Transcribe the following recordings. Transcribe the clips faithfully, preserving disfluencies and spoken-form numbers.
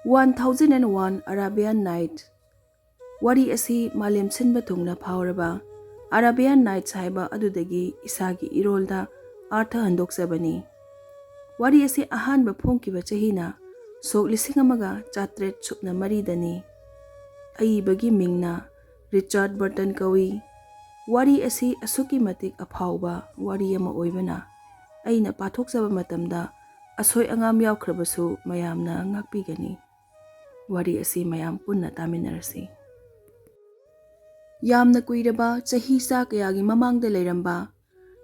One thousand and one Arabian Nights꯫ ꯋꯥꯔꯤ ꯑꯁꯤ ꯃꯥꯂꯦꯝ ꯁꯤꯟꯕ ꯊꯨꯡꯅ ꯐꯥꯎꯔꯕ Arabian Nights ꯍꯥꯏꯕ ꯑꯗꯨꯗꯒꯤ ꯏꯁꯥꯒꯤ ꯏꯔꯣꯜꯗ ꯑꯥꯔꯊ ꯍꯟꯗꯣꯛꯆꯕꯅꯤ꯫ ꯋꯥꯔꯤ ꯑꯁꯤ ꯑꯍꯥꯟꯕ ꯐꯣꯡꯈꯤꯕ ꯆꯍꯤꯅ ꯁꯣꯛ ꯂꯤꯁꯤꯡ ꯑꯃꯒ ꯆꯥꯇ꯭ꯔꯦꯠ ꯁꯨꯞꯅ ꯃꯔꯤꯗꯅꯤ꯫ ꯑꯏꯕꯒꯤ ꯃꯤꯡꯅ ꯔꯤꯆꯥꯔꯗ ꯕꯔꯇꯟ ꯀꯧꯏ꯫ ꯋꯥꯔꯤ ꯑꯁꯤ ꯑꯁꯨꯛꯀꯤ ꯃꯇꯤꯛ ꯑꯐꯥꯎꯕ ꯋꯥꯔꯤ ꯑꯃ ꯑꯣꯏꯕꯅ ꯑꯩꯅ ꯄꯥꯊꯣꯛꯆꯕ ꯃꯇꯝꯗ ꯑꯁꯣꯏ ꯑꯉꯥꯝ ꯌꯥꯎꯈ꯭ꯔꯕꯁꯨ ꯃꯌꯥꯝꯅ ꯉꯥꯛꯄꯤꯒꯅꯤ꯫ ꯋꯥꯔꯤ ꯑꯁꯤ ꯃꯌꯥꯝ ꯄꯨꯟꯅ ꯇꯥꯃꯤꯟꯅꯔꯁꯤ꯫ ꯌꯥꯝꯅ ꯀꯨꯏꯔꯕ ꯆꯍꯤ ꯆꯥ ꯀꯌꯥꯒꯤ ꯃꯃꯥꯡꯗ ꯂꯩꯔꯝꯕ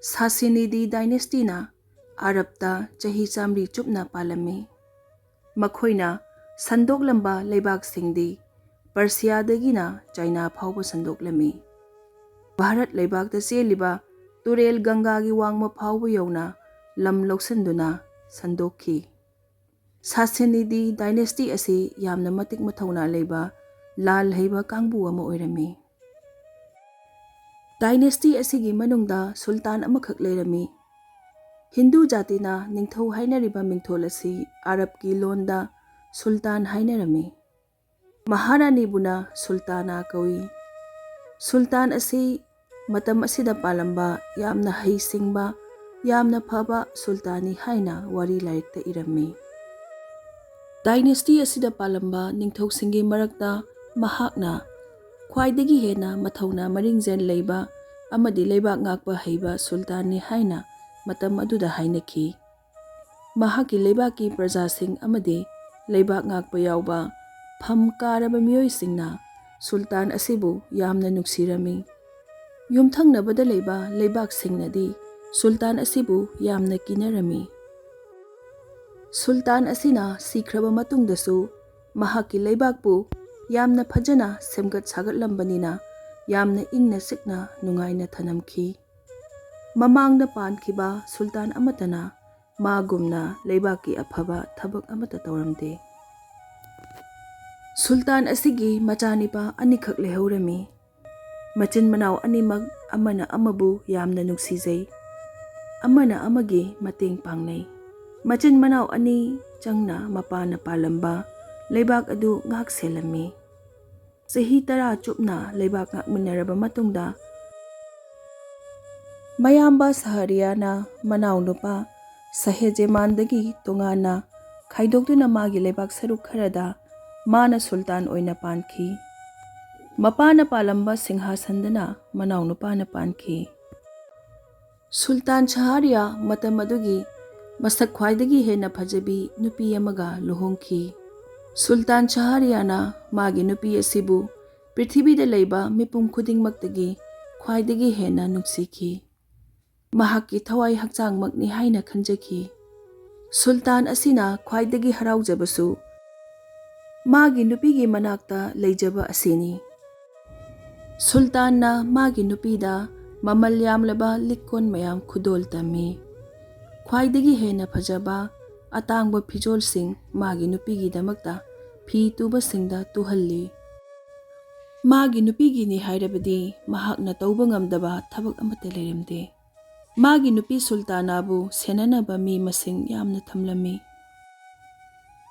ꯁꯥꯁꯤꯅꯤꯗꯤ ꯗꯥꯏꯅꯦꯁꯇꯤꯅ ꯑꯔꯕꯇ ꯆꯍꯤ ꯆꯥꯃꯔꯤ ꯆꯨꯞꯅ ꯄꯥꯜꯂꯝꯃꯤ꯫ ꯃꯈꯣꯏꯅ ꯁꯟꯗꯣꯛꯂꯝꯕ ꯂꯩꯕꯥꯛꯁꯤꯡꯗꯤ ꯄꯔꯁꯤꯌꯥꯗꯒꯤꯅ ꯆꯥꯏꯅꯥ ꯐꯥꯎꯕ ꯁꯟꯗꯣꯛꯂꯝꯃꯤ꯫ ꯚꯥꯔꯠ ꯂꯩꯕꯥꯛꯇ ꯆꯦꯜꯂꯤꯕ ꯇꯨꯔꯦꯜ ꯒꯪꯒꯥꯒꯤ ꯋꯥꯡꯃ ꯐꯥꯎꯕ ꯌꯧꯅ ꯂꯝ ꯂꯧꯁꯤꯟꯗꯨꯅ ꯁꯟꯗꯣꯛꯈꯤ꯫ ꯁꯥꯁꯤꯅꯤꯗꯤ ꯗꯥꯏꯅꯦꯁꯇꯤ ꯑꯁꯤ ꯌꯥꯝꯅ ꯃꯇꯤꯛ ꯃꯊꯧꯅꯥ ꯂꯩꯕ ꯂꯥꯜ ꯍꯩꯕ ꯀꯥꯡꯕꯨ ꯑꯃ ꯑꯣꯏꯔꯝꯃꯤ꯫ ꯗꯥꯏꯅꯦꯁꯇꯤ ꯑꯁꯤꯒꯤ ꯃꯅꯨꯡꯗ ꯁꯨꯜꯇꯥꯟ ꯑꯃꯈꯛ ꯂꯩꯔꯝꯃꯤ꯫ ꯍꯤꯟꯗꯨ ꯖꯥꯇꯤꯅ ꯅꯤꯡꯊꯧ ꯍꯥꯏꯅꯔꯤꯕ ꯃꯤꯡꯊꯣꯜ ꯑꯁꯤ ꯑꯔꯕꯀꯤ ꯂꯣꯟꯗ ꯁꯨꯜꯇꯥꯟ ꯍꯥꯏꯅꯔꯝꯃꯤ꯫ ꯃꯍꯥꯔꯥꯅꯤꯕꯨꯅ ꯁꯨꯜꯇꯥꯅꯥ ꯀꯧꯏ꯫ ꯁꯨꯜꯇꯥꯟ ꯑꯁꯤ ꯃꯇꯝ ꯑꯁꯤꯗ ꯄꯥꯜꯂꯝꯕ ꯌꯥꯝꯅ ꯍꯩꯁꯤꯡꯕ, ꯌꯥꯝꯅ ꯐꯕ ꯁꯨꯜꯇꯥꯟꯅꯤ ꯍꯥꯏꯅ ꯋꯥꯔꯤ ꯂꯥꯏꯔꯤꯛꯇ ꯏꯔꯝꯃꯤ꯫ ꯗꯥꯏꯅꯦꯁꯇꯤ ꯑꯁꯤꯗ ꯄꯥꯜꯂꯝꯕ ꯅꯤꯡꯊꯧꯁꯤꯡꯒꯤ ꯃꯔꯛꯇ ꯃꯍꯥꯛꯅ ꯈ꯭ꯋꯥꯏꯗꯒꯤ ꯍꯦꯟꯅ ꯃꯊꯧꯅꯥ ꯃꯔꯤꯡꯖꯦꯜ ꯂꯩꯕ ꯑꯃꯗꯤ ꯂꯩꯕꯥꯛ ꯉꯥꯛꯄ ꯍꯩꯕ ꯁꯨꯜꯇꯥꯟꯅꯤ ꯍꯥꯏꯅ ꯃꯇꯝ ꯑꯗꯨꯗ ꯍꯥꯏꯅꯈꯤ꯫ ꯃꯍꯥꯛꯀꯤ ꯂꯩꯕꯥꯛꯀꯤ ꯄ꯭ꯔꯖꯥꯁꯤꯡ ꯑꯃꯗꯤ ꯂꯩꯕꯥꯛ ꯉꯥꯛꯄ ꯌꯥꯎꯕ ꯐꯝ ꯀꯥꯔꯕ ꯃꯤꯑꯣꯏꯁꯤꯡꯅ ꯁꯨꯜꯇꯥꯟ ꯑꯁꯤꯕꯨ ꯌꯥꯝꯅ ꯅꯨꯡꯁꯤꯔꯝꯃꯤ꯫ ꯌꯨꯝꯊꯪꯅꯕꯗ ꯂꯩꯕ ꯂꯩꯕꯥꯛꯁꯤꯡꯅꯗꯤ ꯁꯨꯜꯇꯥꯟ ꯑꯁꯤꯕꯨ ꯌꯥꯝꯅ ꯀꯤꯅꯔꯝꯃꯤ꯫ ꯁꯨꯜꯇꯥꯟ ꯑꯁꯤꯅ ꯁꯤꯈ꯭ꯔꯕ ꯃꯇꯨꯡꯗꯁꯨ ꯃꯍꯥꯛꯀꯤ ꯂꯩꯕꯥꯛꯄꯨ ꯌꯥꯝꯅ ꯐꯖꯅ ꯁꯦꯝꯒꯠ ꯁꯥꯒꯠꯂꯝꯕꯅꯤꯅ ꯌꯥꯝꯅ ꯏꯪꯅ ꯆꯤꯛꯅ ꯅꯨꯡꯉꯥꯏꯅ ꯊꯅꯝꯈꯤ꯫ ꯃꯃꯥꯡꯗ ꯄꯥꯟꯈꯤꯕ ꯁꯨꯜꯇꯥꯟ ꯑꯃꯠꯇꯅ ꯃꯥꯒꯨꯝꯅ ꯂꯩꯕꯥꯛꯀꯤ ꯑꯐꯕ ꯊꯕꯛ ꯑꯃꯠꯇ ꯇꯧꯔꯝꯗꯦ꯫ ꯁꯨꯜꯇꯥꯟ ꯑꯁꯤꯒꯤ ꯃꯆꯥꯅꯤꯄꯥ ꯑꯅꯤꯈꯛ ꯂꯩꯍꯧꯔꯝꯃꯤ꯫ ꯃꯆꯤꯟ ꯃꯅꯥꯎ ꯑꯅꯤꯃꯛ ꯑꯃꯅ ꯑꯃꯕꯨ ꯌꯥꯝꯅ ꯅꯨꯡꯁꯤꯖꯩ, ꯑꯃꯅ ꯑꯃꯒꯤ ꯃꯇꯦꯡ ꯄꯥꯡꯅꯩ꯫ ꯃꯆꯤꯟ ꯃꯅꯥꯎ ꯑꯅꯤ ꯆꯪꯅ ꯃꯄꯥꯅ ꯄꯥꯜꯂꯝꯕ ꯂꯩꯕꯥꯛ ꯑꯗꯨ ꯉꯥꯛ ꯁꯦꯜꯂꯝꯃꯤ꯫ ꯆꯍꯤ ꯇꯔꯥ ꯆꯨꯞꯅ ꯂꯩꯕꯥꯛ ꯉꯥꯛꯃꯤꯟꯅꯔꯕ ꯃꯇꯨꯡꯗ, ꯃꯌꯥꯝꯕ ꯁꯍꯔꯤꯌꯥꯅ ꯃꯅꯥꯎꯅꯨꯄꯥ ꯁꯍꯦꯖꯦꯃꯥꯟꯗꯒꯤ ꯇꯣꯉꯥꯟꯅ ꯈꯥꯏꯗꯣꯛꯇꯨꯅ ꯃꯥꯒꯤ ꯂꯩꯕꯥꯛ ꯁꯔꯨꯛ ꯈꯔꯗ ꯃꯥꯅ ꯁꯨꯜꯇꯥꯟ ꯑꯣꯏꯅ ꯄꯥꯟꯈꯤ꯫ ꯃꯄꯥꯅ ꯄꯥꯜꯂꯝꯕ ꯁꯤꯡꯍꯥꯁꯟꯗꯅ ꯃꯅꯥꯎꯅꯨꯄꯥꯅ ꯄꯥꯟꯈꯤ꯫ ꯁꯨꯜꯇꯥꯟ ꯁꯍꯥꯔꯤꯌꯥ ꯃꯇꯝ ꯑꯗꯨꯒꯤ ꯃꯁꯛ ꯈ꯭ꯋꯥꯏꯗꯒꯤ ꯍꯦꯟꯅ ꯐꯖꯕꯤ ꯅꯨꯄꯤ ꯑꯃꯒ ꯂꯨꯍꯣꯡꯈꯤ꯫ ꯁꯨꯜꯇꯥꯟ ꯁꯍꯥꯔꯤꯌꯥꯅ ꯃꯥꯒꯤ ꯅꯨꯄꯤ ꯑꯁꯤꯕꯨ ꯄ꯭ꯔꯤꯊꯤꯕꯤꯗ ꯂꯩꯕ ꯃꯤꯄꯨꯝ ꯈꯨꯗꯤꯡꯃꯛꯇꯒꯤ ꯈ꯭ꯋꯥꯏꯗꯒꯤ ꯍꯦꯟꯅ ꯅꯨꯡꯁꯤꯈꯤ꯫ ꯃꯍꯥꯛꯀꯤ ꯊꯋꯥꯏ ꯍꯛꯆꯥꯡꯃꯛꯅꯤ ꯍꯥꯏꯅ ꯈꯟꯖꯈꯤ꯫ ꯁꯨꯜꯇꯥꯟ ꯑꯁꯤꯅ ꯈ꯭ꯋꯥꯏꯗꯒꯤ ꯍꯔꯥꯎꯖꯕꯁꯨ ꯃꯥꯒꯤ ꯅꯨꯄꯤꯒꯤ ꯃꯅꯥꯛꯇ ꯂꯩꯖꯕ ꯑꯁꯤꯅꯤ꯫ ꯁꯨꯜꯇꯥꯟꯅ ꯃꯥꯒꯤ ꯅꯨꯄꯤꯗ ꯃꯃꯜ ꯌꯥꯝꯂꯕ ꯂꯤꯛꯀꯣꯟ ꯃꯌꯥꯝ ꯈꯨꯗꯣꯜ ꯇꯝꯃꯤ꯫ ꯈ꯭ꯋꯥꯏꯗꯒꯤ ꯍꯦꯟꯅ ꯐꯖꯕ ꯑꯇꯥꯡꯕ ꯐꯤꯖꯣꯜꯁꯤꯡ ꯃꯥꯒꯤ ꯅꯨꯄꯤꯒꯤꯗꯃꯛꯇ ꯐꯤ ꯇꯨꯕꯁꯤꯡꯗ ꯇꯨꯍꯜꯂꯤ꯫ ꯃꯥꯒꯤ ꯅꯨꯄꯤꯒꯤꯅꯤ ꯍꯥꯏꯔꯕꯗꯤ ꯃꯍꯥꯛꯅ ꯇꯧꯕ ꯉꯝꯗꯕ ꯊꯕꯛ ꯑꯃꯠꯇ ꯂꯩꯔꯝꯗꯦ꯫ ꯃꯥꯒꯤ ꯅꯨꯄꯤ ꯁꯨꯜꯇꯥꯅꯥꯕꯨ ꯁꯦꯟꯅꯅꯕ ꯃꯤ ꯃꯁꯤꯡ ꯌꯥꯝꯅ ꯊꯝꯂꯝꯃꯤ꯫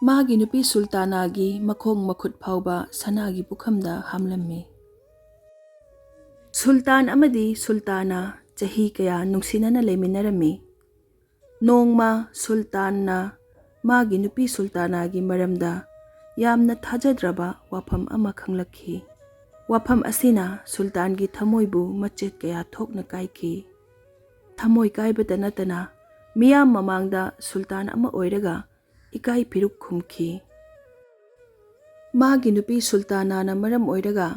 ꯃꯥꯒꯤ ꯅꯨꯄꯤ ꯁꯨꯜꯇꯥꯅꯥꯒꯤ ꯃꯈꯣꯡ ꯃꯈꯨꯠ ꯐꯥꯎꯕ ꯁꯅꯥꯒꯤ ꯄꯨꯈꯝꯗ ꯍꯥꯝꯂꯝꯃꯤ꯫ ꯁꯨꯜꯇꯥꯟ ꯑꯃꯗꯤ ꯁꯨꯜꯇꯥꯅꯥ ꯆꯍꯤ ꯀꯌꯥ ꯅꯨꯡꯁꯤꯅꯅ ꯂꯩꯃꯤꯟꯅꯔꯝꯃꯤ꯫ ꯅꯣꯡꯃ ꯁꯨꯜꯇꯥꯟꯅ ꯃꯥꯒꯤ ꯅꯨꯄꯤ ꯁꯨꯜꯇꯥꯅꯥꯒꯤ ꯃꯔꯝꯗ ꯌꯥꯝꯅ ꯊꯥꯖꯗ꯭ꯔꯕ ꯋꯥꯐꯝ ꯑꯃ ꯈꯪꯂꯛꯈꯤ꯫ ꯋꯥꯐꯝ ꯑꯁꯤꯅ ꯁꯨꯜꯇꯥꯟꯒꯤ ꯊꯃꯣꯏꯕꯨ ꯃꯆꯦꯠ ꯀꯌꯥ ꯊꯣꯛꯅ ꯀꯥꯏꯈꯤ꯫ ꯊꯃꯣꯏ ꯀꯥꯏꯕꯇ ꯅꯠꯇꯅ ꯃꯤꯌꯥꯝ ꯃꯃꯥꯡꯗ ꯁꯨꯜꯇꯥꯟ ꯑꯃ ꯑꯣꯏꯔꯒ ꯏꯀꯥꯏ ꯐꯤꯔꯨꯛ ꯈꯨꯝꯈꯤ꯫ ꯃꯥꯒꯤ ꯅꯨꯄꯤ ꯁꯨꯜꯇꯥꯅꯥꯅ ꯃꯔꯝ ꯑꯣꯏꯔꯒ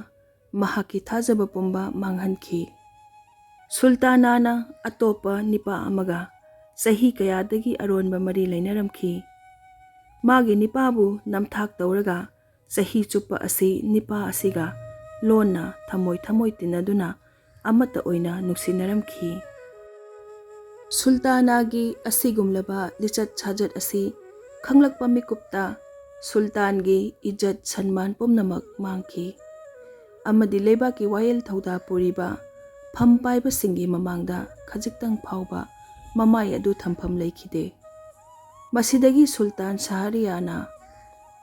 ꯃꯍꯥꯛꯀꯤ ꯊꯥꯖꯕ ꯄꯨꯝꯕ ꯃꯥꯡꯍꯟꯈꯤ꯫ ꯁꯨꯜꯇꯥꯅꯥꯅ ꯑꯇꯣꯞꯄ ꯅꯤꯄꯥ ꯑꯃꯒ ꯆꯍꯤ ꯀꯌꯥꯗꯒꯤ ꯑꯔꯣꯟꯕ ꯃꯔꯤ ꯂꯩꯅꯔꯝꯈꯤ꯫ ꯃꯥꯒꯤ ꯅꯤꯄꯥꯕꯨ ꯅꯝꯊꯥꯛ ꯇꯧꯔꯒ ꯆꯍꯤ ꯆꯨꯞꯄ ꯑꯁꯤ ꯅꯤꯄꯥ ꯑꯁꯤꯒ ꯂꯣꯟꯅ ꯊꯃꯣꯏ ꯊꯃꯣꯏ ꯇꯤꯟꯅꯗꯨꯅ ꯑꯃꯠꯇ ꯑꯣꯏꯅ ꯅꯨꯡꯁꯤꯅꯔꯝꯈꯤ꯫ ꯁꯨꯜꯇꯥꯅꯥꯒꯤ ꯑꯁꯤꯒꯨꯝꯂꯕ ꯂꯤꯆꯠ ꯁꯥꯖꯠ ꯑꯁꯤ ꯈꯪꯂꯛꯄ ꯃꯤꯀꯨꯞꯇ ꯁꯨꯜꯇꯥꯟꯒꯤ ꯏꯖꯠ ꯁꯟꯃꯥꯟ ꯄꯨꯝꯅꯃꯛ ꯃꯥꯡꯈꯤ ꯑꯃꯗꯤ ꯂꯩꯕꯥꯛꯀꯤ ꯋꯥꯌꯦꯜ ꯊꯧꯗꯥ ꯄꯨꯔꯤꯕ ꯐꯝ ꯄꯥꯏꯕꯁꯤꯡꯒꯤ ꯃꯃꯥꯡꯗ ꯈꯖꯤꯛꯇꯪ ꯐꯥꯎꯕ ꯃꯃꯥꯏ ꯑꯗꯨ ꯊꯝꯐꯝ ꯂꯩꯈꯤꯗꯦ꯫ ꯃꯁꯤꯗꯒꯤ ꯁꯨꯜꯇꯥꯟ ꯁꯍꯔꯤꯌꯥꯅ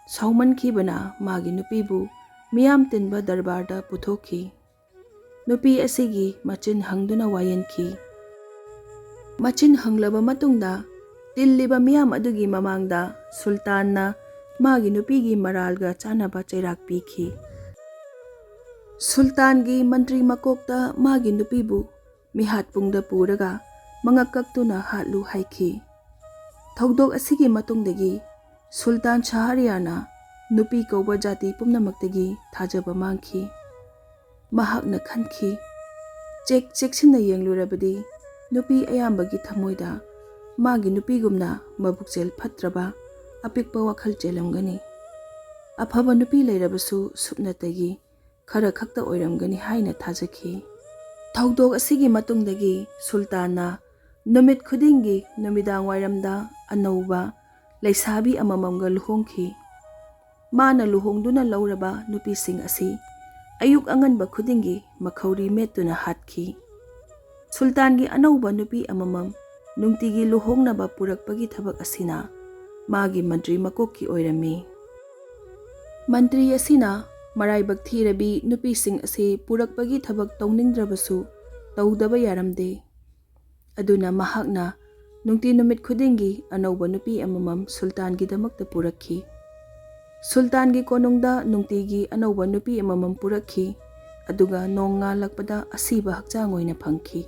ꯁꯥꯎꯃꯟꯈꯤꯕꯅ ꯃꯥꯒꯤ ꯅꯨꯄꯤꯕꯨ ꯃꯤꯌꯥꯝ ꯇꯤꯟꯕ ꯗꯔꯕꯥꯔꯗ ꯄꯨꯊꯣꯛꯈꯤ꯫ ꯅꯨꯄꯤ ꯑꯁꯤꯒꯤ ꯃꯆꯤꯟ ꯍꯪꯗꯨꯅ ꯋꯥꯌꯦꯟꯈꯤ꯫ ꯃꯆꯤꯟ ꯍꯪꯂꯕ ꯃꯇꯨꯡꯗ ꯇꯤꯜꯂꯤꯕ ꯃꯤꯌꯥꯝ ꯑꯗꯨꯒꯤ ꯃꯃꯥꯡꯗ ꯁꯨꯜꯇꯥꯟꯅ ꯃꯥꯒꯤ ꯅꯨꯄꯤꯒꯤ ꯃꯔꯥꯜꯒ ꯆꯥꯟꯅꯕ ꯆꯩꯔꯥꯛ ꯄꯤꯈꯤ꯫ ꯁꯨꯜꯇꯥꯟꯒꯤ ꯃꯟꯇ꯭ꯔꯤ ꯃꯀꯣꯛꯇ ꯃꯥꯒꯤ ꯅꯨꯄꯤꯕꯨ ꯃꯤꯍꯥꯠꯄꯨꯡꯗ ꯄꯨꯔꯒ ꯃꯉꯛ ꯀꯛꯇꯨꯅ ꯍꯥꯠꯂꯨ ꯍꯥꯏꯈꯤ꯫ ꯊꯧꯗꯣꯛ ꯑꯁꯤꯒꯤ ꯃꯇꯨꯡꯗꯒꯤ ꯁꯨꯜꯇꯥꯟ ꯁꯍꯔꯤꯌꯥꯔꯅ ꯅꯨꯄꯤ ꯀꯧꯕ ꯖꯥꯇꯤ ꯄꯨꯝꯅꯃꯛꯇꯒꯤ ꯊꯥꯖꯕ ꯃꯥꯡꯈꯤ꯫ ꯃꯍꯥꯛꯅ ꯈꯟꯈꯤ, ꯆꯦꯛ ꯆꯦꯛꯁꯤꯟꯅ ꯌꯦꯡꯂꯨꯔꯕꯗꯤ ꯅꯨꯄꯤ ꯑꯌꯥꯝꯕꯒꯤ ꯊꯃꯣꯏꯗ ꯃꯥꯒꯤ ꯅꯨꯄꯤꯒꯨꯝꯅ ꯃꯕꯨꯛꯆꯦꯜ ꯐꯠꯇ꯭ꯔꯕ ꯑꯄꯤꯛꯄ ꯋꯥꯈꯜ ꯆꯦꯜꯂꯝꯒꯅꯤ꯫ ꯑꯐꯕ ꯅꯨꯄꯤ ꯂꯩꯔꯕꯁꯨ ꯁꯨꯞꯅꯇꯒꯤ ꯈꯔ ꯈꯛꯇ ꯑꯣꯏꯔꯝꯒꯅꯤ ꯍꯥꯏꯅ ꯊꯥꯖꯈꯤ꯫ ꯊꯧꯗꯣꯛ ꯑꯁꯤꯒꯤ ꯃꯇꯨꯡꯗꯒꯤ ꯁꯨꯜꯇꯥꯟꯅ ꯅꯨꯃꯤꯠ ꯈꯨꯗꯤꯡꯒꯤ ꯅꯨꯃꯤꯗꯥꯡ ꯋꯥꯏꯔꯝꯗ ꯑꯅꯧꯕ ꯂꯩꯁꯥꯕꯤ ꯑꯃꯃꯝꯒ ꯂꯨꯍꯣꯡꯈꯤ꯫ ꯃꯥꯅ ꯂꯨꯍꯣꯡꯗꯨꯅ ꯂꯧꯔꯕ ꯅꯨꯄꯤꯁꯤꯡ ꯑꯁꯤ ꯑꯌꯨꯛ ꯑꯉꯟꯕ ꯈꯨꯗꯤꯡꯒꯤ ꯃꯈꯧꯔꯤ ꯃꯦꯠꯇꯨꯅ ꯍꯥꯠꯈꯤ꯫ ꯁꯨꯜꯇꯥꯟꯒꯤ ꯑꯅꯧꯕ ꯅꯨꯄꯤ ꯑꯃꯃꯝ ꯅꯨꯡꯇꯤꯒꯤ ꯂꯨꯍꯣꯡꯅꯕ ꯄꯨꯔꯛꯄꯒꯤ ꯊꯕꯛ ꯑꯁꯤꯅ ꯃꯥꯒꯤ ꯃꯟꯇ꯭ꯔꯤ ꯃꯀꯣꯛꯀꯤ ꯑꯣꯏꯔꯝꯃꯤ꯫ ꯃꯟꯇ꯭ꯔꯤ ꯑꯁꯤꯅ ꯃꯔꯥꯏꯕꯛ ꯊꯤꯔꯕꯤ ꯅꯨꯄꯤꯁꯤꯡ ꯑꯁꯤ ꯄꯨꯔꯛꯄꯒꯤ ꯊꯕꯛ ꯇꯧꯅꯤꯡꯗ꯭ꯔꯕꯁꯨ ꯇꯧꯗꯕ ꯌꯥꯔꯝꯗꯦ꯫ ꯑꯗꯨꯅ ꯃꯍꯥꯛꯅ ꯅꯨꯡꯇꯤ ꯅꯨꯃꯤꯠ ꯈꯨꯗꯤꯡꯒꯤ ꯑꯅꯧꯕ ꯅꯨꯄꯤ ꯑꯃꯃꯝ ꯁꯨꯜꯇꯥꯟꯒꯤꯗꯃꯛꯇ ꯄꯨꯔꯛꯈꯤ꯫ ꯁꯨꯜꯇꯥꯟꯒꯤ ꯀꯣꯅꯨꯡꯗ ꯅꯨꯡꯇꯤꯒꯤ ꯑꯅꯧꯕ ꯅꯨꯄꯤ ꯑꯃꯃꯝ ꯄꯨꯔꯛꯈꯤ, ꯑꯗꯨꯒ ꯅꯣꯡ ꯉꯥꯜꯂꯛꯄꯗ ꯑꯁꯤꯕ ꯍꯛꯆꯥꯡ ꯑꯣꯏꯅ ꯐꯪꯈꯤ꯫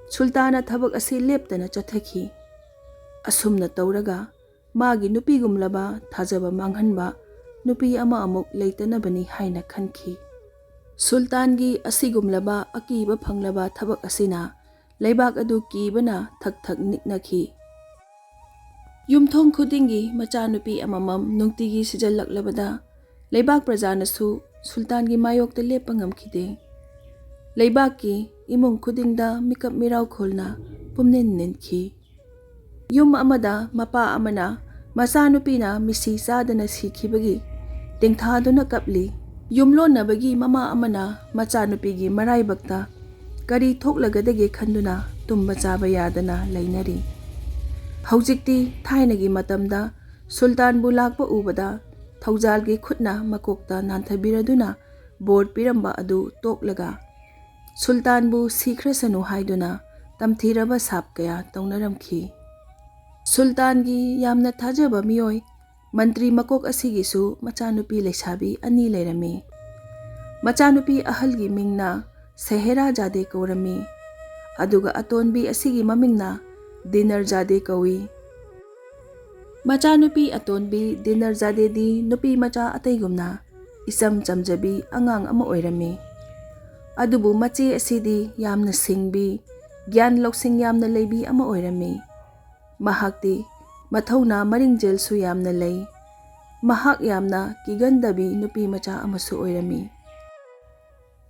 ꯁꯨꯜꯇꯥꯟꯅ ꯊꯕꯛ ꯑꯁꯤ ꯂꯦꯞꯇꯅ ꯆꯠꯊꯈꯤ꯫ ꯑꯁꯨꯝꯅ ꯇꯧꯔꯒ ꯃꯥꯒꯤ ꯅꯨꯄꯤꯒꯨꯝꯂꯕ ꯊꯥꯖꯕ ꯃꯥꯡꯍꯟꯕ ꯅꯨꯄꯤ ꯑꯃ ꯑꯃꯨꯛ ꯂꯩꯇꯅꯕꯅꯤ ꯍꯥꯏꯅ ꯈꯟꯈꯤ꯫ ꯁꯨꯜꯇꯥꯟꯒꯤ ꯑꯁꯤꯒꯨꯝꯂꯕ ꯑꯀꯤꯕ ꯐꯪꯂꯕ ꯊꯕꯛ ꯑꯁꯤꯅ ꯂꯩꯕꯥꯛ ꯑꯗꯨ ꯀꯤꯕꯅ ꯊꯛ ꯊꯛ ꯅꯤꯛꯅꯈꯤ꯫ ꯌꯨꯝꯊꯣꯡ ꯈꯨꯗꯤꯡꯒꯤ ꯃꯆꯥꯅꯨꯄꯤ ꯑꯃꯃꯝ ꯅꯨꯡꯇꯤꯒꯤ ꯁꯤꯖꯜꯂꯛꯂꯕꯗ ꯂꯩꯕꯥꯛ ꯄ꯭ꯔꯖꯥꯅꯁꯨ ꯁꯨꯜꯇꯥꯟꯒꯤ ꯃꯥꯌꯣꯛꯇ ꯂꯦꯞꯄ ꯉꯝꯈꯤꯗꯦ꯫ ꯂꯩꯕꯥꯛꯀꯤ ꯏꯃꯨꯡ ꯈꯨꯗꯤꯡꯗ ꯃꯤꯀꯞ ꯃꯤꯔꯥꯎꯈꯣꯜꯅ ꯄꯨꯝꯅꯤꯟ ꯅꯤꯟꯈꯤ꯫ ꯌꯨꯝ ꯑꯃꯗ ꯃꯄꯥ ꯑꯃꯅ ꯃꯆꯥꯅꯨꯄꯤꯅ ꯃꯤꯁꯤ ꯆꯥꯗꯅ ꯁꯤꯈꯤꯕꯒꯤ ꯇꯦꯡꯊꯥꯗꯨꯅ ꯀꯞꯂꯤ꯫ ꯌꯨꯝꯂꯣꯟꯅꯕꯒꯤ ꯃꯃꯥ ꯑꯃꯅ ꯃꯆꯥꯅꯨꯄꯤꯒꯤ ꯃꯔꯥꯏꯕꯛꯇ ꯀꯔꯤ ꯊꯣꯛꯂꯒꯗꯒꯦ ꯈꯟꯗꯨꯅ ꯇꯨꯝꯕ ꯆꯥꯕ ꯌꯥꯗꯅ ꯂꯩꯅꯔꯤ꯫ ꯍꯧꯖꯤꯛꯇꯤ ꯊꯥꯏꯅꯒꯤ ꯃꯇꯝꯗ ꯁꯨꯜꯇꯥꯟꯕꯨ ꯂꯥꯛꯄ ꯎꯕꯗ ꯊꯧꯖꯥꯜꯒꯤ ꯈꯨꯠꯅ ꯃꯀꯣꯛꯇ ꯅꯥꯟꯊꯕꯤꯔꯗꯨꯅ ꯕꯣꯔ ꯄꯤꯔꯝꯕ ꯑꯗꯨ ꯇꯣꯛꯂꯒ ꯁꯨꯜꯇꯥꯟꯕꯨ ꯁꯤꯈ꯭ꯔꯁꯅꯨ ꯍꯥꯏꯗꯨꯅ ꯇꯝꯊꯤꯔꯕ ꯁꯥꯞ ꯀꯌꯥ ꯇꯧꯅꯔꯝꯈꯤ꯫ ꯁꯨꯜꯇꯥꯟꯒꯤ ꯌꯥꯝꯅ ꯊꯥꯖꯕ ꯃꯤꯑꯣꯏ ꯃꯟꯇ꯭ꯔꯤ ꯃꯀꯣꯛ ꯑꯁꯤꯒꯤꯁꯨ ꯃꯆꯥꯅꯨꯄꯤ ꯂꯩꯁꯥꯕꯤ ꯑꯅꯤ ꯂꯩꯔꯝꯃꯤ꯫ ꯃꯆꯥꯅꯨꯄꯤ ꯑꯍꯜꯒꯤ ꯃꯤꯡꯅ ꯁꯦꯍꯦꯔꯥ ꯖꯥꯗꯦ ꯀꯧꯔꯝꯃꯤ, ꯑꯗꯨꯒ ꯑꯇꯣꯟꯕꯤ ꯑꯁꯤꯒꯤ ꯃꯃꯤꯡꯅ ꯗꯤꯅꯔ ꯖꯥꯗꯦ ꯀꯧꯏ꯫ ꯃꯆꯥꯅꯨꯄꯤ ꯑꯇꯣꯟꯕꯤ ꯗꯤꯅꯔ ꯖꯥꯗꯦꯗꯤ ꯅꯨꯄꯤ ꯃꯆꯥ ꯑꯇꯩꯒꯨꯝꯅ ꯏꯆꯝ ꯆꯝꯖꯕꯤ ꯑꯉꯥꯡ ꯑꯃ ꯑꯣꯏꯔꯝꯃꯤ꯫ ꯑꯗꯨꯕꯨ ꯃꯆꯦ ꯑꯁꯤꯗꯤ ꯌꯥꯝꯅ ꯁꯤꯡꯕꯤ, ꯒ꯭ꯌꯥꯟ ꯂꯧꯁꯤꯡ ꯌꯥꯝꯅ ꯂꯩꯕꯤ ꯑꯃ ꯑꯣꯏꯔꯝꯃꯤ꯫ ꯃꯍꯥꯛꯇꯤ ꯃꯊꯧꯅꯥ ꯃꯔꯤꯡꯖꯦꯜꯁꯨ ꯌꯥꯝꯅ ꯂꯩ꯫ ꯃꯍꯥꯛ ꯌꯥꯝꯅ ꯀꯤꯒꯟꯗꯕꯤ ꯅꯨꯄꯤ ꯃꯆꯥ ꯑꯃꯁꯨ ꯑꯣꯏꯔꯝꯃꯤ꯫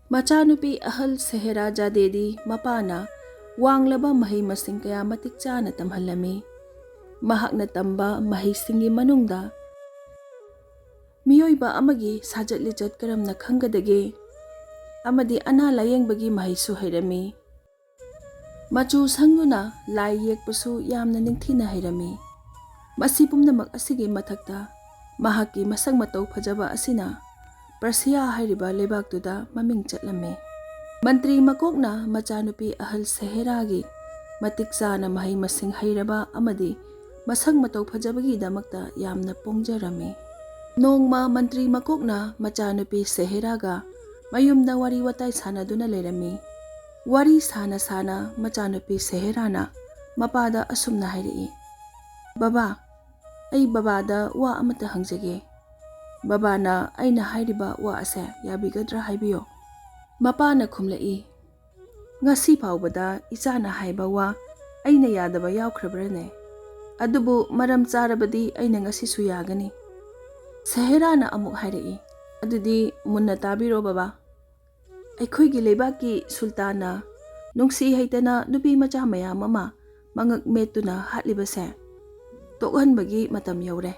ꯃꯆꯥꯅꯨꯄꯤ ꯑꯍꯜ ꯁꯦꯍꯦꯔꯥ ꯖꯥꯗꯦꯗꯤ ꯃꯄꯥꯅ ꯋꯥꯡꯂꯕ ꯃꯍꯩ ꯃꯁꯤꯡ ꯀꯌꯥ ꯃꯇꯤꯛ ꯆꯥꯅ ꯇꯝꯍꯜꯂꯝꯃꯤ꯫ ꯃꯍꯥꯛꯅ ꯇꯝꯕ ꯃꯍꯩꯁꯤꯡꯒꯤ ꯃꯅꯨꯡꯗ ꯃꯤꯑꯣꯏꯕ ꯑꯃꯒꯤ ꯁꯥꯖꯠ ꯂꯤꯆꯠ ꯀꯔꯝꯅ ꯈꯪꯒꯗꯒꯦ ꯑꯃꯗꯤ ꯑꯅꯥ ꯂꯥꯌꯦꯡꯕꯒꯤ ꯃꯍꯩꯁꯨ ꯍꯩꯔꯝꯃꯤ꯫ ꯃꯆꯨ ꯁꯪꯗꯨꯅ ꯂꯥꯏ ꯌꯦꯛꯄꯁꯨ ꯌꯥꯝꯅ ꯅꯤꯡꯊꯤꯅ ꯍꯩꯔꯝꯃꯤ꯫ ꯃꯁꯤ ꯄꯨꯝꯅꯃꯛ ꯑꯁꯤꯒꯤ ꯃꯊꯛꯇ ꯃꯍꯥꯛꯀꯤ ꯃꯁꯛ ꯃꯇꯧ ꯐꯖꯕ ꯑꯁꯤꯅ ꯄꯔꯁꯤꯌꯥ ꯍꯥꯏꯔꯤꯕ ꯂꯩꯕꯥꯛꯇꯨꯗ ꯃꯃꯤꯡ ꯆꯠꯂꯝꯃꯤ꯫ ꯃꯟꯇ꯭ꯔꯤ ꯃꯀꯣꯛꯅ ꯃꯆꯥꯅꯨꯄꯤ ꯑꯍꯜ ꯁꯦꯍꯦꯔꯥꯒꯤ ꯃꯇꯤꯛ ꯆꯥꯅ ꯃꯍꯩ ꯃꯁꯤꯡ ꯍꯩꯔꯕ ꯑꯃꯗꯤ ꯃꯁꯛ ꯃꯇꯧ ꯐꯖꯕꯒꯤꯗꯃꯛꯇ ꯌꯥꯝꯅ ꯄꯣꯡꯖꯔꯝꯃꯤ꯫ ꯅꯣꯡꯃ ꯃꯟꯇ꯭ꯔꯤ ꯃꯀꯣꯛꯅ ꯃꯆꯥꯅꯨꯄꯤ ꯁꯦꯍꯦꯔꯥꯒ ꯃꯌꯨꯝꯗ ꯋꯥꯔꯤ ꯋꯥꯇꯥꯏ ꯁꯥꯟꯅꯗꯨꯅ ꯂꯩꯔꯝꯃꯤ꯫ ꯋꯥꯔꯤ ꯁꯥꯅ ꯁꯥꯅ ꯃꯆꯥꯅꯨꯄꯤ ꯁꯦꯍꯦꯔꯥꯅ ꯃꯄꯥꯗ ꯑꯁꯨꯝꯅ ꯍꯥꯏꯔꯛꯏ, "ꯕꯕꯥ, ꯑꯩ ꯕꯕꯥꯗ ꯋꯥ ꯑꯃꯇ ꯍꯪꯖꯒꯦ꯫ ꯕꯕꯥꯅ ꯑꯩꯅ ꯍꯥꯏꯔꯤꯕ ꯋꯥ ꯑꯁꯦ ꯌꯥꯕꯤꯒꯗ꯭ꯔꯥ ꯍꯥꯏꯕꯤꯌꯣ"꯫ ꯃꯄꯥꯅ ꯈꯨꯝꯂꯛꯏ, "ꯉꯁꯤ ꯐꯥꯎꯕꯗ ꯏꯆꯥꯅ ꯍꯥꯏꯕ ꯋꯥ ꯑꯩꯅ ꯌꯥꯗꯕ ꯌꯥꯎꯈ꯭ꯔꯕ꯭ꯔꯅꯦ? ꯑꯗꯨꯕꯨ ꯃꯔꯝ ꯆꯥꯔꯕꯗꯤ ꯑꯩꯅ ꯉꯁꯤꯁꯨ ꯌꯥꯒꯅꯤ"꯫ ꯁꯦꯍꯦꯔꯥꯅ ꯑꯃꯨꯛ ꯍꯥꯏꯔꯛꯏ, "ꯑꯗꯨꯗꯤ ꯃꯨꯟꯅ ꯇꯥꯕꯤꯔꯣ ꯕꯕꯥ꯫ ꯑꯩꯈꯣꯏꯒꯤ ꯂꯩꯕꯥꯛꯀꯤ ꯁꯨꯜꯇꯥꯟꯅ ꯅꯨꯡꯁꯤ ꯍꯩꯇꯅ ꯅꯨꯄꯤ ꯃꯆꯥ ꯃꯌꯥꯝ ꯑꯃ ꯃꯉꯛ ꯃꯦꯠꯇꯨꯅ ꯍꯥꯠꯂꯤꯕꯁꯦ ꯇꯣꯛꯍꯟꯕꯒꯤ ꯃꯇꯝ ꯌꯧꯔꯦ꯫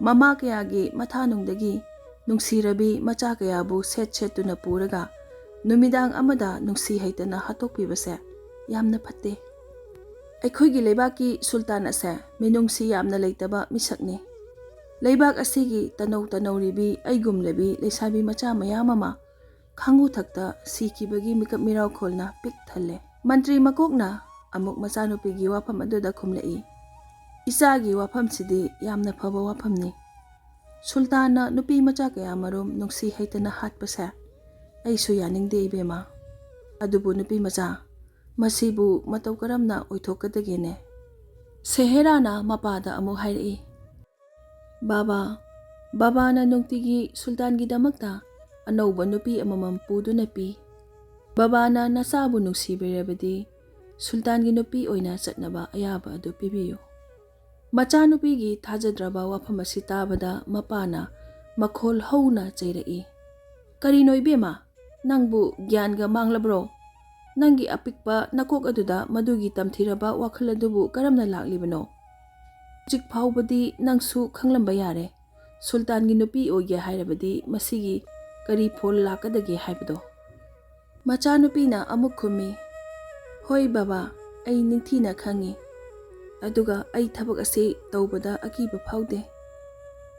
ꯃꯃꯥ ꯀꯌꯥꯒꯤ ꯃꯊꯥꯅꯨꯡꯗꯒꯤ ꯅꯨꯡꯁꯤꯔꯕꯤ ꯃꯆꯥ ꯀꯌꯥꯕꯨ ꯁꯦꯠ ꯁꯦꯠꯇꯨꯅ ꯄꯨꯔꯒ ꯅꯨꯃꯤꯗꯥꯡ ꯑꯃꯗ ꯅꯨꯡꯁꯤ ꯍꯩꯇꯅ ꯍꯥꯠꯇꯣꯛꯄꯤꯕꯁꯦ ꯌꯥꯝꯅ ꯐꯠꯇꯦ"꯫ ꯑꯩꯈꯣꯏꯒꯤ ꯂꯩꯕꯥꯛꯀꯤ ꯁꯨꯜꯇꯥꯟ ꯑꯁꯦ ꯃꯤꯅꯨꯡꯁꯤ ꯌꯥꯝꯅ ꯂꯩꯇꯕ ꯃꯤꯁꯛꯅꯤ꯫ ꯂꯩꯕꯥꯛ ꯑꯁꯤꯒꯤ ꯇꯅꯧ ꯇꯅꯧꯔꯤꯕꯤ ꯑꯩꯒꯨꯝꯂꯕꯤ ꯂꯩꯁꯥꯕꯤ ꯃꯆꯥ ꯃꯌꯥꯝ ꯑꯃ ꯈꯥꯡꯉꯨ ꯊꯛꯇ ꯁꯤꯈꯤꯕꯒꯤ ꯃꯤꯀꯞ ꯃꯤꯔꯥꯎꯈꯣꯜꯅ ꯄꯤꯛ ꯊꯜꯂꯦ꯫ ꯃꯟꯇ꯭ꯔꯤ ꯃꯀꯣꯛꯅ ꯑꯃꯨꯛ ꯃꯆꯥꯅꯨꯄꯤꯒꯤ ꯋꯥꯐꯝ ꯑꯗꯨꯗ ꯈꯨꯝꯂꯛꯏ, "ꯏꯆꯥꯒꯤ ꯋꯥꯐꯝꯁꯤꯗꯤ ꯌꯥꯝꯅ ꯐꯕ ꯋꯥꯐꯝꯅꯤ꯫ ꯁꯨꯜꯇꯥꯟꯅ ꯅꯨꯄꯤ ꯃꯆꯥ ꯀꯌꯥꯃꯔꯨꯝ ꯅꯨꯡꯁꯤ ꯍꯩꯇꯅ ꯍꯥꯠꯄꯁꯦ ꯑꯩꯁꯨ ꯌꯥꯅꯤꯡꯗꯦ, ꯏꯕꯦꯝꯃ꯫ ꯑꯗꯨꯕꯨ ꯅꯨꯄꯤ ꯃꯆꯥ, ꯃꯁꯤꯕꯨ ꯃꯇꯧ ꯀꯔꯝꯅ ꯑꯣꯏꯊꯣꯛꯀꯗꯒꯦꯅꯦ?" ꯁꯦꯍꯦꯔꯥꯅ ꯃꯄꯥꯗ ꯑꯃꯨꯛ ꯍꯥꯏꯔꯛꯏ, "ꯕꯥꯕꯥ, ꯕꯥꯕꯥꯅ ꯅꯨꯡꯇꯤꯒꯤ ꯁꯨꯜꯇꯥꯟꯒꯤꯗꯃꯛꯇ ꯑꯅꯧꯕ ꯅꯨꯄꯤ ꯑꯃꯃꯝ ꯄꯨꯗꯨꯅ ꯄꯤ꯫ ꯕꯥꯕꯥꯅ ꯅꯆꯥꯕꯨ ꯅꯨꯡꯁꯤꯕꯤꯔꯕꯗꯤ ꯁꯨꯜꯇꯥꯟꯒꯤ ꯅꯨꯄꯤ ꯑꯣꯏꯅ ꯆꯠꯅꯕ ꯑꯌꯥꯕ ꯑꯗꯨ ꯄꯤꯕꯤꯌꯨ꯫" ꯃꯆꯥꯅꯨꯄꯤꯒꯤ ꯊꯥꯖꯗ꯭ꯔꯕ ꯋꯥꯐꯝ ꯑꯁꯤ ꯇꯥꯕꯗ ꯃꯄꯥꯅ ꯃꯈꯣꯜ ꯍꯧꯅ ꯆꯩꯔꯛꯏ, "ꯀꯔꯤꯅꯣ ꯏꯕꯦꯝꯃ? ꯅꯪꯕꯨ ꯒ꯭ꯌꯥꯟꯒ ꯃꯥꯡꯂꯕ꯭ꯔꯣ? ꯅꯪꯒꯤ ꯑꯄꯤꯛꯄ ꯅꯀꯣꯛ ꯑꯗꯨꯗ ꯃꯗꯨꯒꯤ ꯇꯝꯊꯤꯔꯕ ꯋꯥꯈꯜ ꯑꯗꯨꯕꯨ ꯀꯔꯝꯅ ꯂꯥꯛꯂꯤꯕꯅꯣ? ꯍꯧꯖꯤꯛ ꯐꯥꯎꯕꯗꯤ ꯅꯪꯁꯨ ꯈꯪꯂꯝꯕ ꯌꯥꯔꯦ꯫ ꯁꯨꯜꯇꯥꯟꯒꯤ ꯅꯨꯄꯤ ꯑꯣꯏꯒꯦ ꯍꯥꯏꯔꯕꯗꯤ ꯃꯁꯤꯒꯤ ꯀꯔꯤ ꯐꯣꯜ ꯂꯥꯛꯀꯗꯒꯦ ꯍꯥꯏꯕꯗꯣ?" ꯃꯆꯥꯅꯨꯄꯤꯅ ꯑꯃꯨꯛ ꯈꯨꯝꯃꯤ, "ꯍꯣꯏ ꯕꯕꯥ, ꯑꯩ ꯅꯤꯡꯊꯤꯅ ꯈꯪꯉꯤ꯫ ꯑꯗꯨꯒ ꯑꯩ ꯊꯕꯛ ꯑꯁꯤ ꯇꯧꯕꯗ ꯑꯀꯤꯕ ꯐꯥꯎꯗꯦ꯫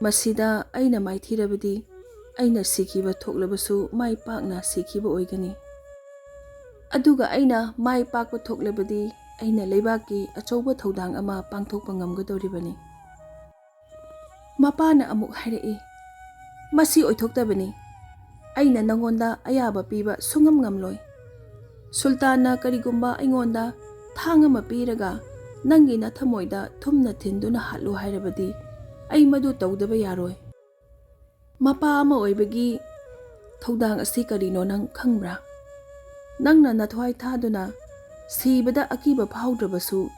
ꯃꯁꯤꯗ ꯑꯩꯅ ꯃꯥꯏꯊꯤꯔꯕꯗꯤ ꯑꯩꯅ ꯁꯤꯈꯤꯕ ꯊꯣꯛꯂꯕꯁꯨ ꯃꯥꯏ ꯄꯥꯛꯅ ꯁꯤꯈꯤꯕ ꯑꯣꯏꯒꯅꯤ꯫ ꯑꯗꯨꯒ ꯑꯩꯅ ꯃꯥꯏ ꯄꯥꯛꯄ ꯊꯣꯛꯂꯕꯗꯤ ꯑꯩꯅ ꯂꯩꯕꯥꯛꯀꯤ ꯑꯆꯧꯕ ꯊꯧꯗꯥꯡ ꯑꯃ ꯄꯥꯡꯊꯣꯛꯄ ꯉꯝꯒꯗꯧꯔꯤꯕꯅꯤ꯫" ꯃꯄꯥꯅ ꯑꯃꯨꯛ ꯍꯥꯏꯔꯛꯏ, "ꯃꯁꯤ ꯑꯣꯏꯊꯣꯛꯇꯕꯅꯤ꯫ ꯑꯩꯅ ꯅꯉꯣꯟꯗ ꯑꯌꯥꯕ ꯄꯤꯕ ꯁꯨꯡꯉꯝ ꯉꯝꯂꯣꯏ꯫ ꯁꯨꯜꯇꯥꯟꯅ ꯀꯔꯤꯒꯨꯝꯕ ꯑꯩꯉꯣꯟꯗ ꯊꯥꯡ ꯑꯃ ꯄꯤꯔꯒ ꯅꯪꯒꯤ ꯅꯊꯃꯣꯏꯗ ꯊꯨꯝꯅ ꯊꯤꯟꯗꯨꯅ ꯍꯥꯠꯂꯨ ꯍꯥꯏꯔꯕꯗꯤ ꯑꯩ ꯃꯗꯨ ꯇꯧꯗꯕ ꯌꯥꯔꯣꯏ꯫ ꯃꯄꯥ ꯑꯃ ꯑꯣꯏꯕꯒꯤ ꯊꯧꯗꯥꯡ ꯑꯁꯤ ꯀꯔꯤꯅꯣ ꯅꯪ ꯈꯪꯕ꯭ꯔꯥ? ꯅꯪꯅ ꯅꯊ꯭ꯋꯥꯏ ꯊꯥꯗꯨꯅ ꯁꯤꯕꯗ ꯑꯀꯤꯕ ꯐꯥꯎꯗ꯭ꯔꯕꯁꯨ,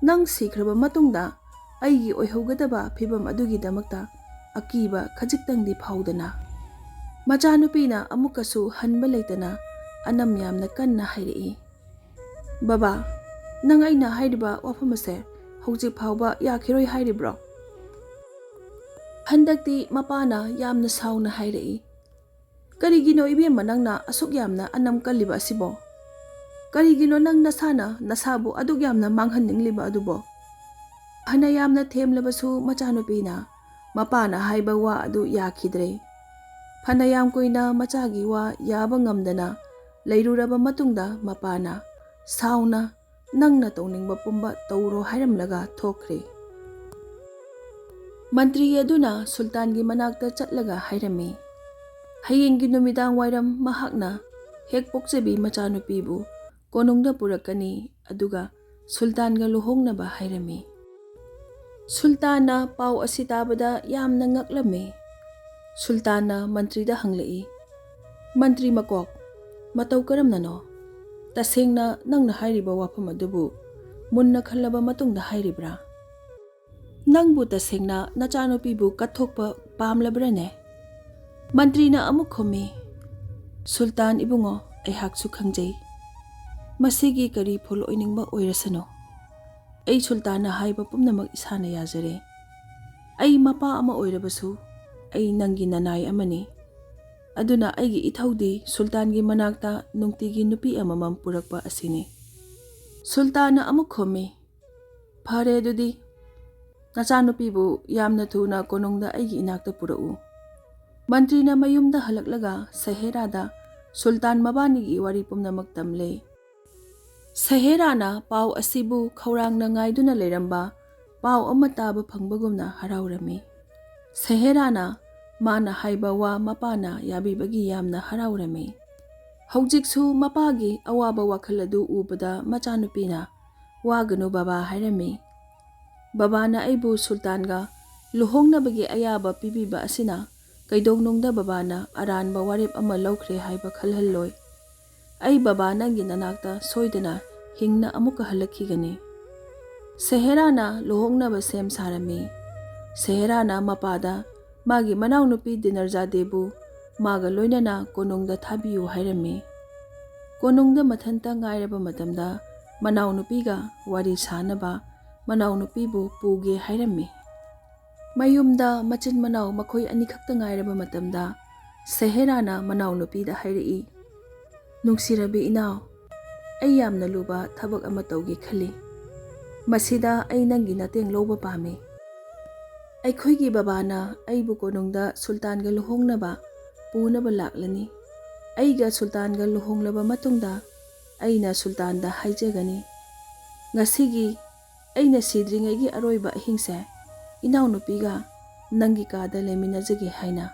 ꯅꯪ ꯁꯤꯈ꯭ꯔꯕ ꯃꯇꯨꯡꯗ ꯑꯩꯒꯤ ꯑꯣꯏꯍꯧꯒꯗꯕ ꯐꯤꯕꯝ ꯑꯗꯨꯒꯤꯗꯃꯛꯇ ꯑꯀꯤꯕ ꯈꯖꯤꯛꯇꯪꯗꯤ ꯐꯥꯎꯗꯅ?" ꯃꯆꯥꯅꯨꯄꯤꯅ ꯑꯃꯨꯛꯀꯁꯨ ꯍꯟꯕ ꯂꯩꯇꯅ ꯑꯅꯝ ꯌꯥꯝꯅ ꯀꯟꯅ ꯍꯥꯏꯔꯛꯏ, "ꯕꯕꯥ, ꯅꯪ ꯑꯩꯅ ꯍꯥꯏꯔꯤꯕ ꯋꯥꯐꯝ ꯑꯁꯦ ꯍꯧꯖꯤꯛ ꯐꯥꯎꯕ ꯌꯥꯈꯤꯔꯣꯏ ꯍꯥꯏꯔꯤꯕ꯭ꯔꯣ?" ꯍꯟꯗꯛꯇꯤ ꯃꯄꯥꯅ ꯌꯥꯝꯅ ꯁꯥꯎꯅ ꯍꯥꯏꯔꯛꯏ, "ꯀꯔꯤꯒꯤꯅꯣ ꯏꯕꯦꯝꯃ ꯅꯪꯅ ꯑꯁꯨꯛ ꯌꯥꯝꯅ ꯑꯅꯝ ꯀꯜꯂꯤꯕ ꯑꯁꯤꯕꯣ? "ꯀꯔꯤꯒꯤꯅꯣ ꯅꯪ ꯅꯁꯥꯅ ꯅꯁꯥꯕꯨ ꯑꯗꯨꯛ ꯌꯥꯝꯅ ꯃꯥꯡꯍꯟꯅꯤꯡꯂꯤꯕ ꯑꯗꯨꯕꯣ?" ꯐꯅ ꯌꯥꯝꯅ ꯊꯦꯝꯂꯕꯁꯨ ꯃꯆꯥꯅꯨꯄꯤꯅ ꯃꯄꯥꯅ ꯍꯥꯏꯕ ꯋꯥ ꯑꯗꯨ ꯌꯥꯈꯤꯗ꯭ꯔꯦ꯫ ꯐꯅ ꯌꯥꯝ ꯀꯨꯏꯅ ꯃꯆꯥꯒꯤ ꯋꯥ ꯌꯥꯕ ꯉꯝꯗꯅ ꯂꯩꯔꯨꯔꯕ ꯃꯇꯨꯡꯗ ꯃꯄꯥꯅ ꯁꯥꯎꯅ, "ꯅꯪꯅ ꯇꯧꯅꯤꯡꯕ ꯄꯨꯝꯕ ꯇꯧꯔꯣ" ꯍꯥꯏꯔꯝꯂꯒ ꯊꯣꯛꯈ꯭ꯔꯦ꯫ ꯃꯟꯇ꯭ꯔꯤ ꯑꯗꯨꯅ ꯁꯨꯜꯇꯥꯟꯒꯤ ꯃꯅꯥꯛꯇ ꯆꯠꯂꯒ ꯍꯥꯏꯔꯝꯃꯤ, "ꯍꯌꯦꯡꯒꯤ ꯅꯨꯃꯤꯗꯥꯡ ꯋꯥꯏꯔꯝ ꯃꯍꯥꯛꯅ ꯍꯦꯛ ꯄꯣꯛꯆꯕꯤ ꯃꯆꯥꯅꯨꯄꯤꯕꯨ ꯀꯣꯅꯨꯡꯗ ꯄꯨꯔꯛꯀꯅꯤ, ꯑꯗꯨꯒ ꯁꯨꯜꯇꯥꯟꯒ ꯂꯨꯍꯣꯡꯅꯕ" ꯍꯥꯏꯔꯝꯃꯤ꯫ ꯁꯨꯜꯇꯥꯟꯅ ꯄꯥꯎ ꯑꯁꯤ ꯇꯥꯕꯗ ꯌꯥꯝꯅ ꯉꯛꯂꯝꯃꯤ꯫ ꯁꯨꯜꯇꯥꯟꯅ ꯃꯟꯇ꯭ꯔꯤꯗ ꯍꯪꯂꯛꯏ, "ꯃꯟꯇ꯭ꯔꯤ ꯃꯀꯣꯛ, ꯃꯇꯧ ꯀꯔꯝꯅꯅꯣ? ꯇꯁꯦꯡꯅ ꯅꯪꯅ ꯍꯥꯏꯔꯤꯕ ꯋꯥꯐꯝ ꯑꯗꯨꯕꯨ ꯃꯨꯟꯅ ꯈꯜꯂꯕ ꯃꯇꯨꯡꯗ ꯍꯥꯏꯔꯤꯕ꯭ꯔꯥ? ꯅꯪꯕꯨ ꯇꯁꯦꯡꯅ ꯅꯆꯥꯅꯨꯄꯤꯕꯨ ꯀꯠꯊꯣꯛꯄ ꯄꯥꯝꯂꯕ꯭ꯔꯥꯅꯦ?" ꯃꯟꯇ꯭ꯔꯤꯅ ꯑꯃꯨꯛ ꯈꯨꯝꯃꯤ, "ꯁꯨꯜꯇꯥꯟ ꯏꯕꯨꯡꯉꯣ, ꯑꯩꯍꯥꯛꯁꯨ ꯈꯪꯖꯩ꯫ ꯃꯁꯤꯒꯤ ꯀꯔꯤ ꯐꯣꯜ ꯑꯣꯏꯅꯤꯡꯕ ꯑꯣꯏꯔꯁꯅꯨ, ꯑꯩ ꯁꯨꯜꯇꯥꯟꯅ ꯍꯥꯏꯕ ꯄꯨꯝꯅꯃꯛ ꯏꯁꯥꯅ ꯌꯥꯖꯔꯦ꯫ ꯑꯩ ꯃꯄꯥ ꯑꯃ ꯑꯣꯏꯔꯕꯁꯨ ꯑꯩ ꯅꯪꯒꯤ ꯅꯅꯥꯏ ꯑꯃꯅꯤ꯫ ꯑꯗꯨꯅ ꯑꯩꯒꯤ ꯏꯊꯧꯗꯤ ꯁꯨꯜꯇꯥꯟꯒꯤ ꯃꯅꯥꯛꯇ ꯅꯨꯡꯇꯤꯒꯤ ꯅꯨꯄꯤ ꯑꯃꯃꯝ ꯄꯨꯔꯛꯄ ꯑꯁꯤꯅꯤ꯫" ꯁꯨꯜꯇꯥꯟꯅ ꯑꯃꯨꯛ ꯈꯨꯝꯃꯤ, "ꯐꯔꯦ ꯑꯗꯨꯗꯤ, ꯅꯆꯥꯅꯨꯄꯤꯕꯨ ꯌꯥꯝꯅ ꯊꯨꯅ ꯀꯣꯅꯨꯡꯗ ꯑꯩꯒꯤ ꯏꯅꯥꯛꯇ ꯄꯨꯔꯛꯎ꯫" ꯃꯟꯇ꯭ꯔꯤꯅ ꯃꯌꯨꯝꯗ ꯍꯜꯂꯛꯂꯒ ꯁꯦꯍꯦꯔꯥꯗ ꯁꯨꯜꯇꯥꯟ ꯃꯕꯥꯅꯤꯒꯤ ꯋꯥꯔꯤ ꯄꯨꯝꯅꯃꯛ ꯇꯝꯂꯦ꯫ ꯁꯦꯍꯦꯔꯥꯅ ꯄꯥꯎ ꯑꯁꯤꯕꯨ ꯈꯧꯔꯥꯡꯅ ꯉꯥꯏꯗꯨꯅ ꯂꯩꯔꯝꯕ ꯄꯥꯎ ꯑꯃ ꯇꯥꯕ ꯐꯪꯕꯒꯨꯝꯅ ꯍꯔꯥꯎꯔꯝꯃꯤ꯫ ꯁꯦꯍꯦꯔꯥꯅ ꯃꯥꯅ ꯍꯥꯏꯕ ꯋꯥ ꯃꯄꯥꯅ ꯌꯥꯕꯤꯕꯒꯤ ꯌꯥꯝꯅ ꯍꯔꯥꯎꯔꯝꯃꯤ꯫ ꯍꯧꯖꯤꯛꯁꯨ ꯃꯄꯥꯒꯤ ꯑꯋꯥꯕ ꯋꯥꯈꯜ ꯑꯗꯨ ꯎꯕꯗ ꯃꯆꯥꯅꯨꯄꯤꯅ, "ꯋꯥꯒꯅꯨ ꯕꯕꯥ" ꯍꯥꯏꯔꯝꯃꯤ꯫ "ꯕꯕꯥꯅ ꯑꯩꯕꯨ ꯁꯨꯜꯇꯥꯟꯒ ꯂꯨꯍꯣꯡꯅꯕꯒꯤ ꯑꯌꯥꯕ ꯄꯤꯕꯤꯕ ꯑꯁꯤꯅ ꯀꯩꯗꯧꯅꯨꯡꯗ ꯕꯕꯥꯅ ꯑꯔꯥꯟꯕ ꯋꯥꯔꯦꯞ ꯑꯃ ꯂꯧꯈ꯭ꯔꯦ ꯍꯥꯏꯕ ꯈꯜꯍꯜꯂꯣꯏ꯫ ꯑꯩ ꯕꯕꯥ ꯅꯪꯒꯤ ꯅꯅꯥꯛꯇ ꯁꯣꯏꯗꯅ ꯍꯤꯡꯅ ꯑꯃꯨꯛꯀ ꯍꯜꯂꯛꯈꯤꯒꯅꯤ꯫" ꯁꯦꯍꯦꯔꯥꯅ ꯂꯨꯍꯣꯡꯅꯕ ꯁꯦꯝ ꯁꯥꯔꯝꯃꯤ꯫ ꯁꯦꯍꯦꯔꯥꯅ ꯃꯄꯥꯗ ꯃꯥꯒꯤ ꯃꯅꯥꯎꯅꯨꯄꯤ ꯗꯤꯅꯔꯖꯥꯗꯦꯕꯨ ꯃꯥꯒ ꯂꯣꯏꯅꯅ ꯀꯣꯅꯨꯡꯗ ꯊꯥꯕꯤꯌꯨ ꯍꯥꯏꯔꯝꯃꯤ꯫ ꯀꯣꯅꯨꯡꯗ ꯃꯊꯟꯇ ꯉꯥꯏꯔꯕ ꯃꯇꯝꯗ ꯃꯅꯥꯎꯅꯨꯄꯤꯒ ꯋꯥꯔꯤ ꯁꯥꯅꯕ ꯃꯅꯥꯎꯅꯨꯄꯤꯕꯨ ꯄꯨꯒꯦ ꯍꯥꯏꯔꯝꯃꯤ꯫ ꯃꯌꯨꯝꯗ ꯃꯆꯤꯟ ꯃꯅꯥꯎ ꯃꯈꯣꯏ ꯑꯅꯤꯈꯛꯇ ꯉꯥꯏꯔꯕ ꯃꯇꯝꯗ ꯁꯦꯍꯦꯔꯥꯅ ꯃꯅꯥꯎꯅꯨꯄꯤꯗ ꯍꯥꯏꯔꯛꯏ, "ꯅꯨꯡꯁꯤꯔꯕꯤ ꯏꯅꯥꯎ, ꯑꯩ ꯌꯥꯝꯅ ꯂꯨꯕ ꯊꯕꯛ ꯑꯃ ꯇꯧꯒꯦ ꯈꯜꯂꯤ꯫ ꯃꯁꯤꯗ ꯑꯩ ꯅꯪꯒꯤ ꯃꯇꯦꯡ ꯂꯧꯕ ꯄꯥꯝꯃꯤ꯫ ꯑꯩꯈꯣꯏꯒꯤ ꯕꯕꯥꯅ ꯑꯩꯕꯨ ꯀꯣꯅꯨꯡꯗ ꯁꯨꯜꯇꯥꯟꯒ ꯂꯨꯍꯣꯡꯅꯕ ꯄꯨꯅꯕ ꯂꯥꯛꯂꯅꯤ꯫ ꯑꯩꯒ ꯁꯨꯜꯇꯥꯟꯒ ꯂꯨꯍꯣꯡꯂꯕ ꯃꯇꯨꯡꯗ ꯑꯩꯅ ꯁꯨꯜꯇꯥꯟꯗ ꯍꯥꯏꯖꯒꯅꯤ, "ꯉꯁꯤꯒꯤ ꯑꯩꯅ ꯁꯤꯗ꯭ꯔꯤꯉꯩꯒꯤ ꯑꯔꯣꯏꯕ ꯑꯍꯤꯡꯁꯦ ꯏꯅꯥꯎꯅꯨꯄꯤꯒ ꯅꯪꯒꯤ ꯀꯥꯗ ꯂꯩꯃꯤꯟꯅꯖꯒꯦ" ꯍꯥꯏꯅ꯫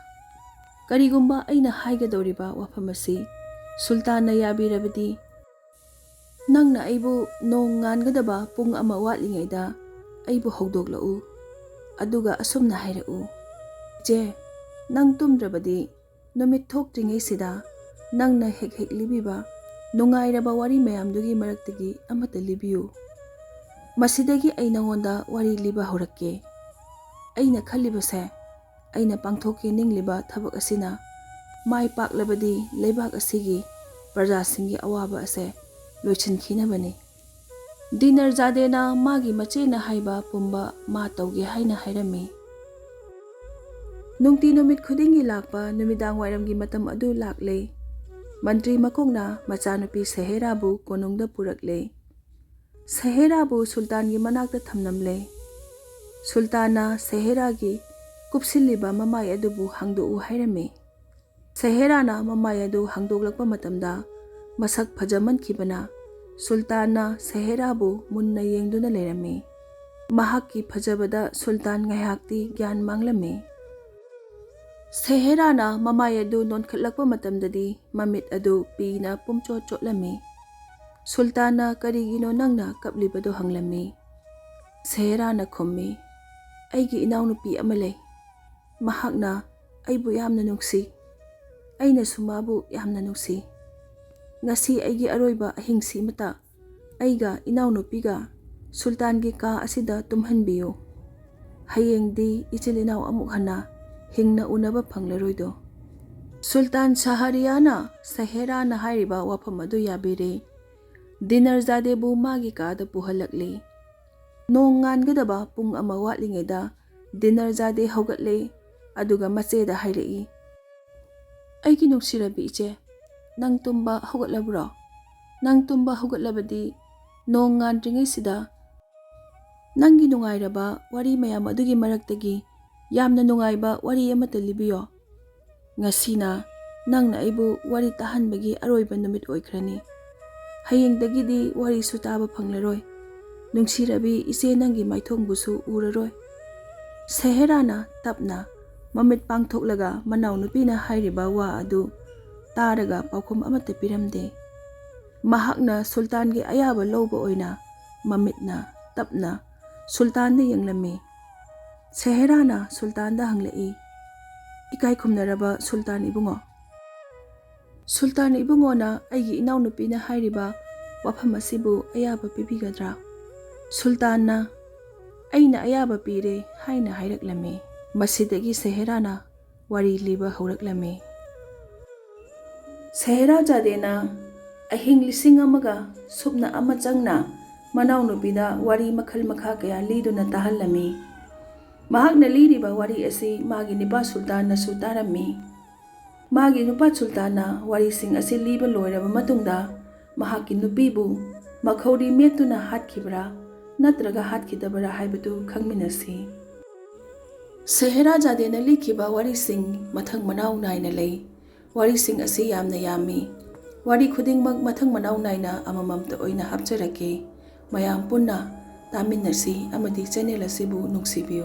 ꯀꯔꯤꯒꯨꯝꯕ ꯑꯩꯅ ꯍꯥꯏꯒꯗꯧꯔꯤꯕ ꯋꯥꯐꯝ ꯑꯁꯤ ꯁꯨꯜꯇꯥꯟꯅ ꯌꯥꯕꯤꯔꯕꯗꯤ, ꯅꯪꯅ ꯑꯩꯕꯨ ꯅꯣꯡ ꯉꯥꯟꯒꯗꯕ ꯄꯨꯡ ꯑꯃ ꯋꯥꯠꯂꯤꯉꯩꯗ ꯑꯩꯕꯨ ꯍꯧꯗꯣꯛꯂꯛꯎ꯫ ꯑꯗꯨꯒ ꯑꯁꯨꯝꯅ ꯍꯥꯏꯔꯛꯎ, "ꯏꯆꯦ, ꯅꯪ ꯇꯨꯝꯗ꯭ꯔꯕꯗꯤ ꯅꯨꯃꯤꯠ ꯊꯣꯛꯇ꯭ꯔꯤꯉꯩꯁꯤꯗ ꯅꯪꯅ ꯍꯦꯛ ꯍꯦꯛ ꯂꯤꯕꯤꯕ ꯅꯨꯡꯉꯥꯏꯔꯕ ꯋꯥꯔꯤ ꯃꯌꯥꯝꯗꯨꯒꯤ ꯃꯔꯛꯇꯒꯤ ꯑꯃꯠꯇ ꯂꯤꯕꯤꯌꯨ꯫ ꯃꯁꯤꯗꯒꯤ ꯑꯩ ꯅꯉꯣꯟꯗ ꯋꯥꯔꯤ ꯂꯤꯕ ꯍꯧꯔꯛꯀꯦ꯫ ꯑꯩꯅ ꯈꯜꯂꯤꯕꯁꯦ, ꯑꯩꯅ ꯄꯥꯡꯊꯣꯛꯀꯦ ꯅꯤꯡꯂꯤꯕ ꯊꯕꯛ ꯑꯁꯤꯅ ꯃꯥꯏ ꯄꯥꯛꯂꯕꯗꯤ ꯂꯩꯕꯥꯛ ꯑꯁꯤꯒꯤ ꯄ꯭ꯔꯖꯥꯁꯤꯡꯒꯤ ꯑꯋꯥꯕ ꯑꯁꯦ ꯂꯣꯏꯁꯤꯟꯈꯤꯅꯕꯅꯤ"꯫ ꯗꯤꯅꯔꯖꯥꯗꯦꯅ ꯃꯥꯒꯤ ꯃꯆꯦꯅ ꯍꯥꯏꯕ ꯄꯨꯝꯕ ꯃꯥ ꯇꯧꯒꯦ ꯍꯥꯏꯅ ꯍꯥꯏꯔꯝꯃꯤ꯫ ꯅꯨꯡꯇꯤ ꯅꯨꯃꯤꯠ ꯈꯨꯗꯤꯡꯒꯤ ꯂꯥꯛꯄ ꯅꯨꯃꯤꯗꯥꯡ ꯋꯥꯏꯔꯝꯒꯤ ꯃꯇꯝ ꯑꯗꯨ ꯂꯥꯛꯂꯦ꯫ ꯃꯟꯇ꯭ꯔꯤ ꯃꯀꯣꯛꯅ ꯃꯆꯥꯅꯨꯄꯤ ꯁꯦꯍꯦꯔꯥꯕꯨ ꯀꯣꯅꯨꯡꯗ ꯄꯨꯔꯛꯂꯦ꯫ ꯁꯦꯍꯦꯔꯥꯕꯨ ꯁꯨꯜꯇꯥꯟꯒꯤ ꯃꯅꯥꯛꯇ ꯊꯝꯂꯝꯂꯦ꯫ ꯁꯨꯜꯇꯥꯟꯅ ꯁꯦꯍꯦꯔꯥꯒꯤ ꯀꯨꯞꯁꯤꯜꯂꯤꯕ ꯃꯃꯥꯏ ꯑꯗꯨꯕꯨ ꯍꯥꯡꯗꯣꯛꯎ ꯍꯥꯏꯔꯝꯃꯤ꯫ ꯁꯦꯍꯦꯔꯥꯅ ꯃꯃꯥꯏ ꯑꯗꯨ ꯍꯥꯡꯗꯣꯛꯂꯛꯄ ꯃꯇꯝꯗ, ꯃꯁꯛ ꯐꯖꯃꯟꯈꯤꯕꯅ ꯁꯨꯜꯇꯥꯟꯅ ꯁꯦꯍꯦꯔꯥꯕꯨ ꯃꯨꯟꯅ ꯌꯦꯡꯗꯨꯅ ꯂꯩꯔꯝꯃꯤ꯫ ꯃꯍꯥꯛꯀꯤ ꯐꯖꯕꯗ ꯁꯨꯜꯇꯥꯟ ꯉꯥꯏꯍꯥꯛꯇꯤ ꯒ꯭ꯌꯥꯟ ꯃꯥꯡꯂꯝꯃꯤ꯫ ꯁꯦꯍꯦꯔꯥꯅ ꯃꯃꯥꯏ ꯑꯗꯨ ꯅꯣꯟꯈꯠꯂꯛꯄ ꯃꯇꯝꯗꯗꯤ ꯃꯃꯤꯠ ꯑꯗꯨ ꯄꯤꯅ ꯄꯨꯝꯆꯣꯠ ꯆꯣꯠꯂꯝꯃꯤ꯫ ꯁꯨꯜꯇꯥꯟꯅ "ꯀꯔꯤꯒꯤꯅꯣ ꯅꯪꯅ ꯀꯞꯂꯤꯕꯗꯨ?" ꯍꯪꯂꯝꯃꯤ꯫ ꯁꯦꯍꯦꯔꯥꯅ ꯈꯨꯝꯃꯤ, "ꯑꯩꯒꯤ ꯏꯅꯥꯎꯅꯨꯄꯤ ꯑꯃ ꯂꯩ꯫ ꯃꯍꯥꯛꯅ ꯑꯩꯕꯨ ꯌꯥꯝꯅ ꯅꯨꯡꯁꯤ꯫ ꯑꯩꯅꯁꯨ ꯃꯥꯕꯨ ꯌꯥꯝꯅ ꯅꯨꯡꯁꯤ꯫ ꯉꯁꯤ ꯑꯩꯒꯤ ꯑꯔꯣꯏꯕ ꯑꯍꯤꯡꯁꯤꯃꯇ ꯑꯩꯒ ꯏꯅꯥꯎꯅꯨꯄꯤꯒ ꯁꯨꯜꯇꯥꯟꯒꯤ ꯀꯥ ꯑꯁꯤꯗ ꯇꯨꯝꯍꯟꯕꯤꯌꯨ꯫ ꯍꯌꯦꯡꯗꯤ ꯏꯆꯤꯜ ꯏꯅꯥꯎ ꯑꯃꯨꯛ ꯍꯟꯅ ꯍꯤꯡꯅ ꯎꯅꯕ ꯐꯪꯂꯔꯣꯏꯗꯣ"꯫ ꯁꯨꯜꯇꯥꯟ ꯁꯍꯔꯤꯌꯥꯅ ꯁꯦꯍꯦꯔꯥꯅ ꯍꯥꯏꯔꯤꯕ ꯋꯥꯐꯝ ꯑꯗꯨ ꯌꯥꯕꯤꯔꯦ꯫ ꯗꯤꯅꯔꯖꯥꯗꯦꯕꯨ ꯃꯥꯒꯤ ꯀꯥꯗ ꯄꯨꯍꯜꯂꯛꯂꯦ꯫ ꯅꯣꯡ ꯉꯥꯟꯒꯗꯕ ꯄꯨꯡ ꯑꯃ ꯋꯥꯠꯂꯤꯉꯩꯗ ꯗꯤꯅꯔꯖꯥꯗꯦ ꯍꯧꯒꯠꯂꯦ, ꯑꯗꯨꯒ ꯃꯆꯦꯗ ꯍꯥꯏꯔꯛꯏ, "ꯑꯩꯒꯤ ꯅꯨꯡꯁꯤꯔꯕꯤ ꯏꯆꯦ, ꯅꯪ ꯇꯨꯝꯕ ꯍꯧꯒꯠꯂꯕ꯭ꯔꯣ? ꯅꯪ ꯇꯨꯝꯕ ꯍꯧꯒꯠꯂꯕꯗꯤ ꯅꯣꯡ ꯉꯥꯟꯗ꯭ꯔꯤꯉꯩꯁꯤꯗ ꯅꯪꯒꯤ ꯅꯨꯡꯉꯥꯏꯔꯕ ꯋꯥꯔꯤ ꯃꯌꯥꯝ ꯑꯗꯨꯒꯤ ꯃꯔꯛꯇꯒꯤ ꯌꯥꯝꯅ ꯅꯨꯡꯉꯥꯏꯕ ꯋꯥꯔꯤ ꯑꯃꯠꯇ ꯂꯤꯕꯤꯌꯣ꯫ ꯉꯁꯤꯅ ꯅꯪꯅ ꯑꯩꯕꯨ ꯋꯥꯔꯤ ꯇꯥꯍꯟꯕꯒꯤ ꯑꯔꯣꯏꯕ ꯅꯨꯃꯤꯠ ꯑꯣꯏꯈ꯭ꯔꯅꯤ꯫ ꯍꯌꯦꯡꯗꯒꯤꯗꯤ ꯋꯥꯔꯤꯁꯨ ꯇꯥꯕ ꯐꯪꯂꯔꯣꯏ꯫ ꯅꯨꯡꯁꯤꯔꯕꯤ ꯏꯆꯦ, ꯅꯪꯒꯤ ꯃꯥꯏꯊꯣꯡꯕꯨꯁꯨ ꯎꯔꯔꯣꯏ꯫ ꯁꯦꯍꯦꯔꯥꯅ ꯇꯞꯅ ꯃꯃꯤꯠ ꯄꯥꯡꯊꯣꯛꯂꯒ ꯃꯅꯥꯎꯅꯨꯄꯤꯅ ꯍꯥꯏꯔꯤꯕ ꯋꯥ ꯑꯗꯨ ꯇꯥꯔꯒ ꯄꯥꯎꯈꯨꯝ ꯑꯃꯠꯇ ꯄꯤꯔꯝꯗꯦ꯫ ꯃꯍꯥꯛꯅ ꯁꯨꯜꯇꯥꯟꯒꯤ ꯑꯌꯥꯕ ꯂꯧꯕ ꯑꯣꯏꯅ ꯃꯃꯤꯠꯅ ꯇꯞꯅ ꯁꯨꯜꯇꯥꯟꯗ ꯌꯦꯡꯂꯝꯃꯤ꯫ ꯁꯦꯍꯦꯔꯥꯅ ꯁꯨꯜꯇꯥꯟꯗ ꯍꯪꯂꯛꯏ, "ꯏꯀꯥꯏ ꯈꯨꯝꯅꯔꯕ ꯁꯨꯜꯇꯥꯟ ꯏꯕꯨꯡꯉꯣ, ꯁꯨꯜꯇꯥꯟ ꯏꯕꯨꯡꯉꯣꯅ ꯑꯩꯒꯤ ꯏꯅꯥꯎꯅꯨꯄꯤꯅ ꯍꯥꯏꯔꯤꯕ ꯋꯥꯐꯝ ꯑꯁꯤꯕꯨ ꯑꯌꯥꯕ ꯄꯤꯕꯤꯒꯗ꯭ꯔꯥ?" ꯁꯨꯜꯇꯥꯟꯅ, "ꯑꯩꯅ ꯑꯌꯥꯕ ꯄꯤꯔꯦ" ꯍꯥꯏꯅ ꯍꯥꯏꯔꯛꯂꯝꯃꯤ꯫ ꯃꯁꯤꯗꯒꯤ ꯁꯦꯍꯦꯔꯥꯅ ꯋꯥꯔꯤ ꯂꯤꯕ ꯍꯧꯔꯛꯂꯝꯃꯤ꯫ ꯁꯦꯍꯦꯔꯥꯖꯥꯗꯦꯅ ꯑꯍꯤꯡ ꯂꯤꯁꯤꯡ ꯑꯃꯒ ꯁꯨꯞꯅ ꯑꯃ ꯆꯪꯅ ꯃꯅꯥꯎꯅꯨꯄꯤꯗ ꯋꯥꯔꯤ ꯃꯈꯜ ꯃꯈꯥ ꯀꯌꯥ ꯂꯤꯗꯨꯅ ꯇꯥꯍꯜꯂꯝꯃꯤ꯫ ꯃꯍꯥꯛꯅ ꯂꯤꯔꯤꯕ ꯋꯥꯔꯤ ꯑꯁꯤ ꯃꯥꯒꯤ ꯅꯤꯄꯥ ꯁꯨꯜꯇꯥꯟꯅꯁꯨ ꯇꯥꯔꯝꯃꯤ꯫ ꯃꯥꯒꯤ ꯅꯨꯄꯥ ꯁꯨꯜꯇꯥꯟꯅ ꯋꯥꯔꯤꯁꯤꯡ ꯑꯁꯤ ꯂꯤꯕ ꯂꯣꯏꯔꯕ ꯃꯇꯨꯡꯗ, ꯃꯍꯥꯛꯀꯤ ꯅꯨꯄꯤꯕꯨ ꯃꯈꯧꯔꯤ ꯃꯦꯠꯇꯨꯅ ꯍꯥꯠꯈꯤꯕ꯭ꯔꯥ ꯅꯠꯇ꯭ꯔꯒ ꯍꯥꯠꯈꯤꯗꯕ꯭ꯔꯥ ꯍꯥꯏꯕꯗꯨ ꯈꯪꯃꯤꯟꯅꯁꯤ꯫ ꯁꯦꯍꯦꯔꯥꯖꯥꯗꯦꯅ ꯂꯤꯈꯤꯕ ꯋꯥꯔꯤꯁꯤꯡ ꯃꯊꯪ ꯃꯅꯥꯎ ꯅꯥꯏꯅ ꯂꯩ꯫ ꯋꯥꯔꯤꯁꯤꯡ ꯑꯁꯤ ꯌꯥꯝꯅ ꯌꯥꯝꯃꯤ꯫ ꯋꯥꯔꯤ ꯈꯨꯗꯤꯡꯃꯛ ꯃꯊꯪ ꯃꯅꯥꯎ ꯅꯥꯏꯅ ꯑꯃꯃꯝꯇ ꯑꯣꯏꯅ ꯍꯥꯞꯆꯔꯛꯀꯦ꯫ ꯃꯌꯥꯝ ꯄꯨꯟꯅ ꯇꯥꯃꯤꯟꯅꯁꯤ ꯑꯃꯗꯤ ꯆꯦꯅꯦꯜ ꯑꯁꯤꯕꯨ ꯅꯨꯡꯁꯤꯕꯤꯌꯨ꯫